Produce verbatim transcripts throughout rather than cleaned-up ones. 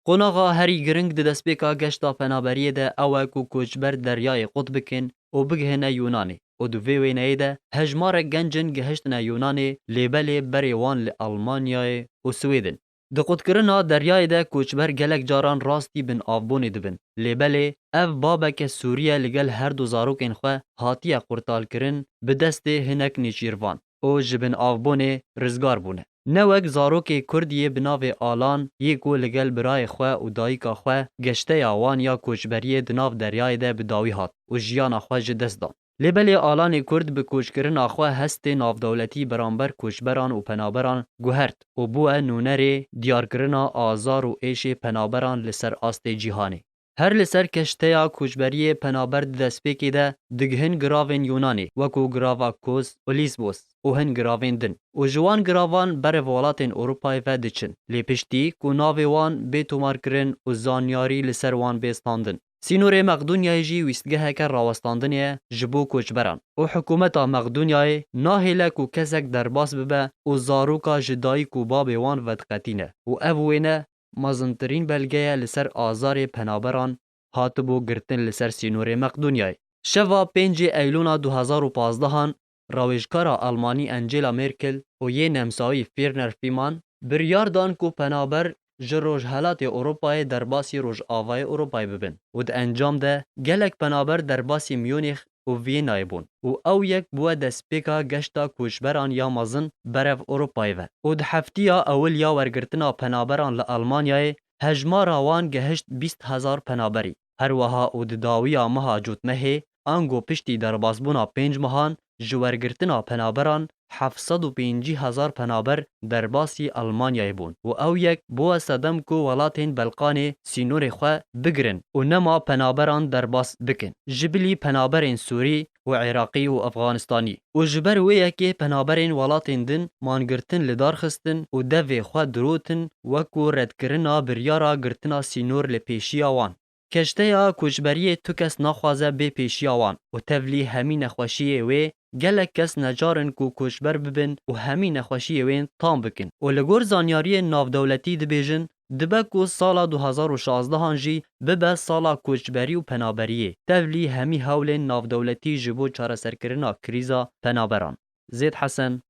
Qonaxa herî giring di destpêka geşta penaberiyê de ew e ku koçber deryayê qut bikin û bigihine Yûnanê û di vê wêneyê de hejmarek genc in gihiştine Yûnanê, lê belê berê wan li Almanyayê û Swêd in. Di qutkirina deryayê de koçber gelek caran rastî bin avbûnê dibin. Lê belê ev babeke Sûrî ye li gel her du zarokên xwe hatiye qurtalkirin bi destê hinek nêçîrvan û ji bin avbûnê rizgar bûne. Ne wek zarokê Kurd yê bi navê Alan yê ku li gel birayê xwe û dayika xwe geşteya wan ya koçberiyê di nav deryayê de bi dawî hat û jiyana xwe ji dest dan. Lê belê Alanê Kurd bi koçkirina xwe hestê navdewletî beramber koçberan û penaberan guhert û bûye nûnerê diyarkirina azar û êşê penaberan li ser astê cîhanê. Her li ser keşteya koçberiyê penaber di destpêkê de digihin giravên Yûnanê, wekû girava Kos û Lîsbos û hin giravên din û ji wan giravan berev welatên Ewropayê ve diçin, lê piştî ku navê wan bê tomarkirin û zanyarî li ser wan bê standin. Sînorê Meqdûnyayê jî wîstgeheke rawestandinê ye ji bo koçberan û hikûmeta Meqdûnyayê nahêle ku kesek derbas bibe û zaroka ji dayik û babê wan vediqetîne û ev wêne mezintirîn belge ye li ser azarê penaberan hatibû girtin li ser sînorê Meqdûnyayê. Şeva pêncê Eylûna du hezar û pazdehan rawêjkara Almanî Angela Merkel û yê nemsawî Fierner Fîman biryar dan ku penaber ji Rojhelatê Ewropayê derbasî Rojavayê Ewropayê bibin û di encam de gelek penaber derbasî Mûnîx û Vîyenayê bûn û ew yek bûye destpêka geşta koçberan ya mezin berev Ewropayê ve û di heftiya ewil ya wergirtina penaberan li Almanyayê hejmara wan gehişt bîst hezar penaberî. Her wiha û di dawiya meha Cotmehê, ango piştî derbasbûna pênc mehan, ji wergirtina penaberan heft sed û pêncî hezar penaber derbasî Almanyayê bûn û ew yek bûye sedem ku welatên Belqanê sînorê xwe bigirin û nema penaberan derbas bikin. Ji bilî penaberên Sûrî û Iraqî û Efxanistanî û ji ber wê yekê penaberên welatên din mangirtin li dar xistin û devê xwe dirotin wekû redkirina biryara girtina sînor li pêşiya wan. Keşteya koçberiyê tu kes naxwaze bê pêşiya wan û tevlî hemî nexweşiyê wê gelek kes necar in ku koçber bibin û hemî nexweşiyê wên tam bikin û li gor zanyariyên navdewletî dibêjin, dibe ku sala du hezar û şazdehan jî bibe sala koçberî û penaberiyê, tevlî hemî hewlên navdewletî ji bo çareserkirina krîza penaberan. Zêd Hesen,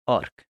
Ark.